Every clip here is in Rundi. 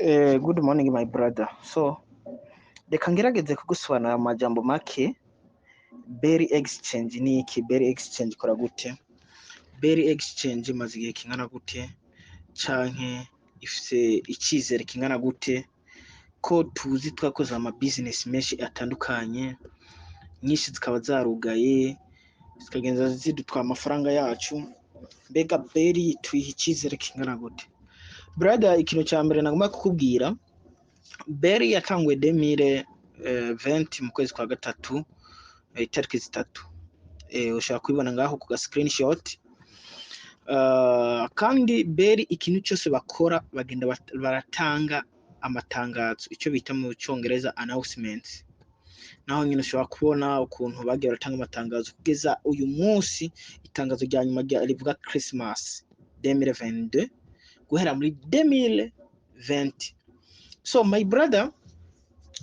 Good morning, my brother. So, reka ngerageze kugusobanurira mu majambo make. Berry Exchange ni iki? Berry Exchange ikora gute? Berry Exchange imaze igihe kingana gute? Canke ifise icizere kingana gute? Ko tuzi twakoze ama business menshi atandukanye, nyinshi zikaba zarugaye, zikagenda zidutwara amafaranga yacu. Mbega Berry tuyiha icizere kingana gute? Brother, ikintu ca mbere nagomba kukubwira, Berry yatanguye 2020 mu kwezi kwa gatatu, itariki 3. Ushobora kubibona ngaho ku ga screenshot. Kandi Berry ikintu cyose bakora bagenda baratanga amatangazo, icyo bita mu Cyongereza announcements. Naho nyine ushobora kubona ukuntu bagiye baratanga amatangazo kugeza uyu munsi. Itangazo rya nyuma rivuga Christmas 2022, guhera muri 2020. So my brother,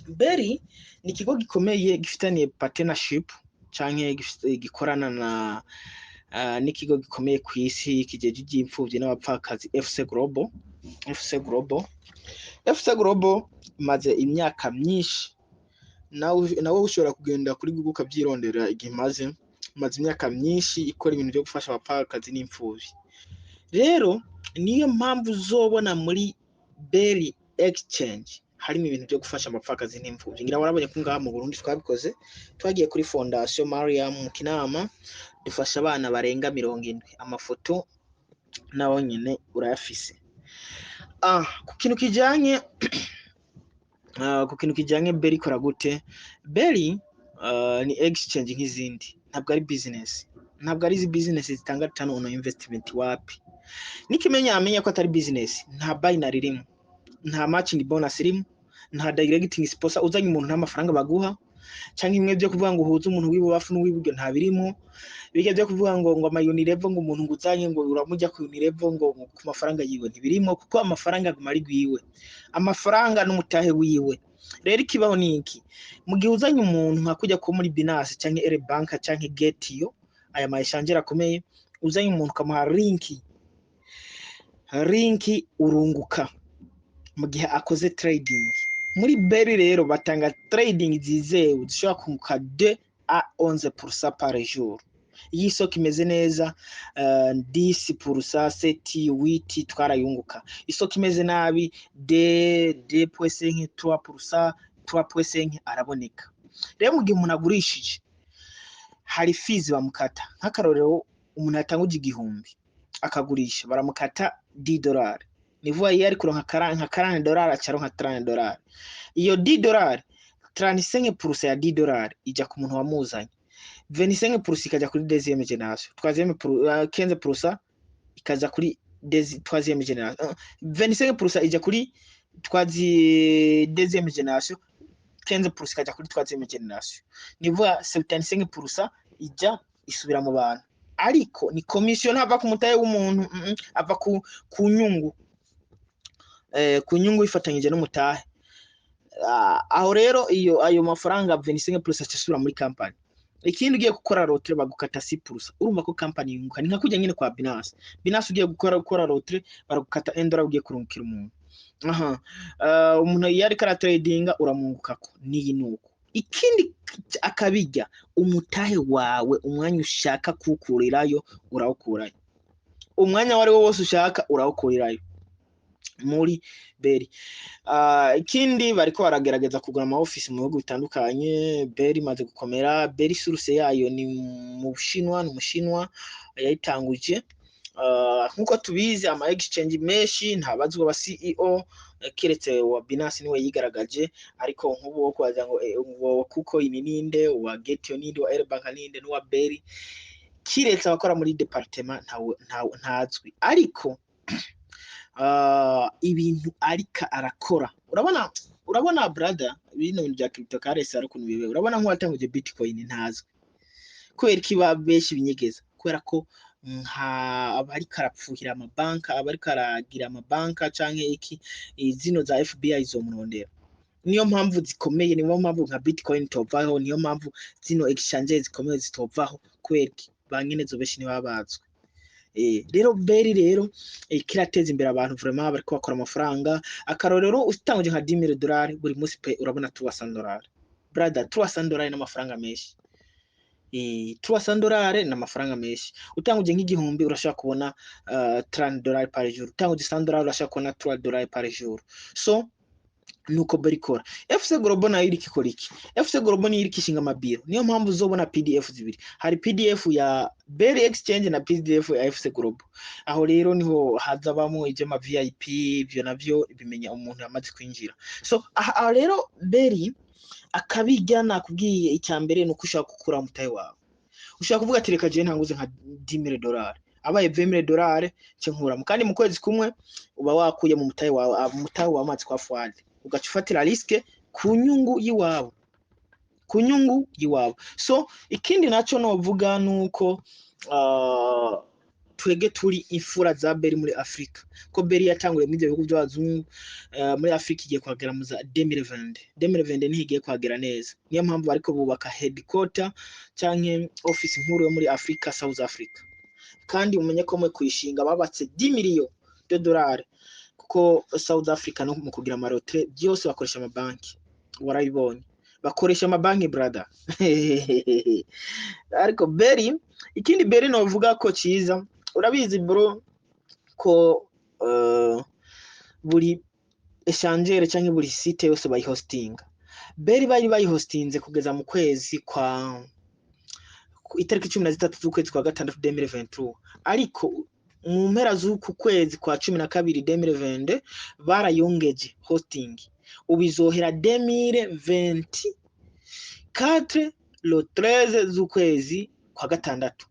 Berry ni ikigo gikomeye gifitaniye partnership canke gikorana na n'ikigo gikomeye ku isi kijeje ivy'imfuvyi n'abapfakazi, FC Global. FC Global, FC Global imaze imyaka myinshi. Nawe ushobora kugenda kuri Google ukavyirondera igihe imaze imyaka myinshi ikora ibintu vyo gufasha abapfakazi n'imfuvyi. Rero niyo mpamvu uzobona muri Berry Exchange harimo ibintu byo gufasha abapfakazi n'imfuvyi. Ngira warabonye ko ngaha mu Burundi twabikoze, twagiye kuri Fondation Mariam mu Kinama, dufasha abana barenga 70. Amafoto nawe nyene urayafise. Ku kintu kijanye Berry ikora gute? Berry ni exchange nk'izindi, ntabwo ari business, ntabwo ari izi business zitanga return on investment, wapi. Nikimenya amenya ko atari business, nta binary irimo, nta matching bonus irimo, nta directing sponsor, uzanye umuntu nta mafaranga baguha, canke imwe byo kuvuga ngo uhuze umuntu w'ibubafu n'uw'iburyo, nta birimo. Bijya byo kuvuga ngo ama unilevel, ngo umuntu ngo uzanye ngo uramujya ku unilevel ngo ku mafaranga yiwe, ntibirimo, kuko amafaranga aguma ari gwiwe, amafaranga n'umutahe wiwe. Rero ikibaho ni iki: mu gihe uzanye umuntu nka kujya ko muri Binance canke Bank canke Gate.io, aya ma exchange akomeye, uzanye umuntu ukamuha link, urunguka mu gihe akoze trading muri Berry. Rero batanga trading zizewe zishobora kunguka 2 à 11% par jour. Iyo isoko imeze neza, 10%, 7, 8 twarayunguka. Isoko imeze nabi, 2.5, 3%, 3.5 araboneka. Rero mu gihe umuntu agurishije hari fees bamukata. Nk'akarorero, umuntu yatanguje 1000 akagurisha, baramukata $10. Nivuga iyo ari kuronka nka $40, acaronka $30. Iyo $10, 35% ya $10 ija ku muntu wamuzanye, 25% ikaja kuri deuxième génération, troisième pour 15% ikaja kuri troisième génération, 25% ija kuri deuxième génération, 15% ikaja kuri troisième génération. Nivuga 75% ija isubira mu bantu, ariko ni commission, ntava ku mutahe w'umuntu, ava ku nyungu, ku nyungu ifatanyije n'umutahe. Aho rero iyo ayo mafaranga 25% asubira muri company. Ikindi, ugiye gukora retrait bagukata 6%. Urumva ko company yunguka. Ni nka kujya nyine kwa Binance. Binance ugiye gukora retrait baragukata $1, ugiye kurungikira umuntu. Aha umuntu iyo ariko aratradinga uramwungukako, niyi nuko. Ikindi akabijya umutahe wawe, umwanya ushaka kuwukurirayo urawukurayo, umwanya wari wo wose ushaka urawukurirayo muri Berry. Ikindi, bariko baragerageza kugura ama office mu bihugu bitandukanye. Berry imaze gukomera. Berry source yayo ni mu Bushinwa, ni Umushinwa yayitanguje. Nkuko tubizi, ama exchange menshi ntabazwa aba CEO, keretse wa Binance niwe yigaragaje. Ariko nk'ubu wo kubaza ngo wa KuCoin ninde, wa Gate.io ninde, wa Bank ninde, n'uwa Berry, kiretse abakora muri department, ntawe ntazwi. Ariko ibintu ariko arakora, urabona brother, bino bintu bya cryptocurrency ari ukuntu bibe. Urabona nk'uwatanguje Bitcoin ntazwi. Kubera iki benshi binyegeza? Kubera ko nka abariko arapfuhira amabanka, abariko aragira amabanka canke iki, zino za FBI zomurondera. Niyo mpamvu zikomeye, niyo mpamvu nka Bitcoin itovaho, niyo mpamvu zino exchange zikomeye zitovaho. Kubera iki? Ba nyenezo benshi ntibaba bazwi. Rero Berry rero kirateza imbere abantu vraiment, bariko bakora amafaranga. Akarorero, utanguje nka 10,000 dollars, buri munsi pe urabona 300 dollars, brother. 300 dollars n'amafaranga menshi. 300 dollars n'amafaranga menshi. Utanguje nk'igihumbi, urashobora kubona 30 dollars par jour. Utanguje 100 dollars, urashobora kubona 3 dollars par jour. So nuko Berry ikora. FC Global nayo iriko ikora iki? FC Global niyo iriko ishinga amabiro. Niyo mpamvu uzobona PDF zibiri: hari PDF ya Berry Exchange na PDF ya FC Global. Aho rero niho hazabamwo ivy'ama VIP. Ivyo navyo bimenya umuntu yamaze kwinjira. So aha rero Berry akabirya nakubwiye, icya mbere ni uko ushaka gukura umutahe wawe. Ushaka kuvuga ati: "Reka jewe ntanguze nka 10,000 dollars, abaye 20,000 dollars nce nkuramo." Kandi mu kwezi kumwe uba wakuye mu mutahe wawe, umutahe wamaze kwa fuadi, ugaca ufatira risque ku nyungu y'iwawe, ku nyungu y'iwawe. So ikindi naco novuga nuko twege turi imfura za Berry muri Afrika, ko Berry yatanguriye muri ivyo bihugu by'abazungu. Muri Afrika igiye kuhagera mu za 2020. 2020 niho igiye kuhagera neza. Niyo mpamvu bariko bubaka headquarter canke office nkuru yo muri Afrika, South Africa. Kandi umenye ko mwe kuyishinga babatse 10 millions de dollars, kuko South Africa no mu kugira ama retrait byose bakoresha amabanki. Warabibonye, bakoresha amabanki, brother. Ariko Berry, ikindi Berry novuga ko ciza, urabizi bro ko buri échangeur canke buri site yose bayihostinga. Berry bari bayihostinze kugeza mu kwezi kwa itariki 13 z'ukwezi kwa gatandatu 2023, ariko mu mpera z'uku kwezi kwa 12 2022 barayongeje hosting. Ubu izohera 2024 le 13 z'ukwezi kwa gatandatu.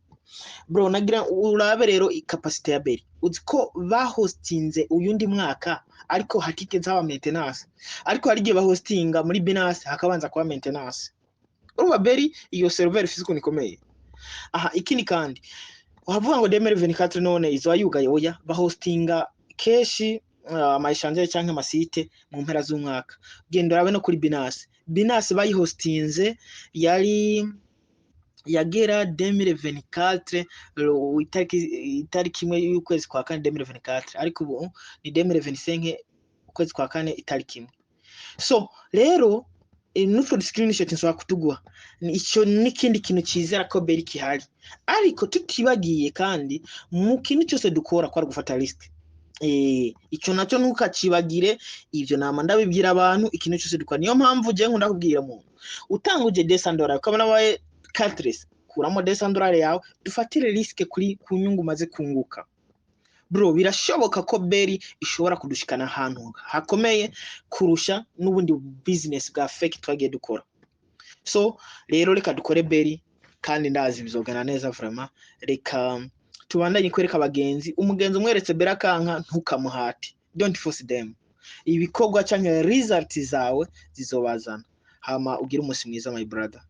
Bro, nagira urabe rero capacité ya Berry. Uzi ko bahostinze uyundi mwaka, ariko hatigeze haba maintenance? Ariko hari igihe bahostinga muri Binance hakabanza kuba maintenance. Urumva Berry iyo server ifise ukuntu ikomeye. Aha ikindi kandi wavuga ngo 2024 none izoba yugaye? Oya, bahostinga keshi ama échangeur canke ama site mu mpera z'umwaka. Genda urabe no kuri Binance. Binance bayihostinze yari yagera 2024 itariki 1 y'ukwezi kwa kane 2024, ariko ubu ni 2025 ukwezi kwa kane itariki 1. So rero n'utwo screenshot nshobora kutuguha. Ico n'ikindi kintu cizera ko Berry kihari. Ariko tutibagiye kandi, mu kintu cyose dukora kwari gufata risk. Ico naco ntukacibagire. Ivyo nama ndabibwira abantu, ikintu cyose dukora. Niyo mpamvu je nkunda kubwira umuntu utanguje 200 dollars, ukabona waye 4, kuramo 200 dollars yawe, dufatire risque kuri ku nyungu umaze kunguka. Bro, birashoboka ko Berry ishobora kudushikana ahantu hakomeye kurusha n'ubundi business bwa fake twagiye dukora. So rero reka dukore Berry, kandi ndazi bizogana neza vraiment. Reka tubandanye kwereka abagenzi. Umugenzi umweretse Berry akanka, ntukamuhate, don't force them. Ibikorwa canke result zawe zizobazana. Hama ugire umunsi mwiza, my brother.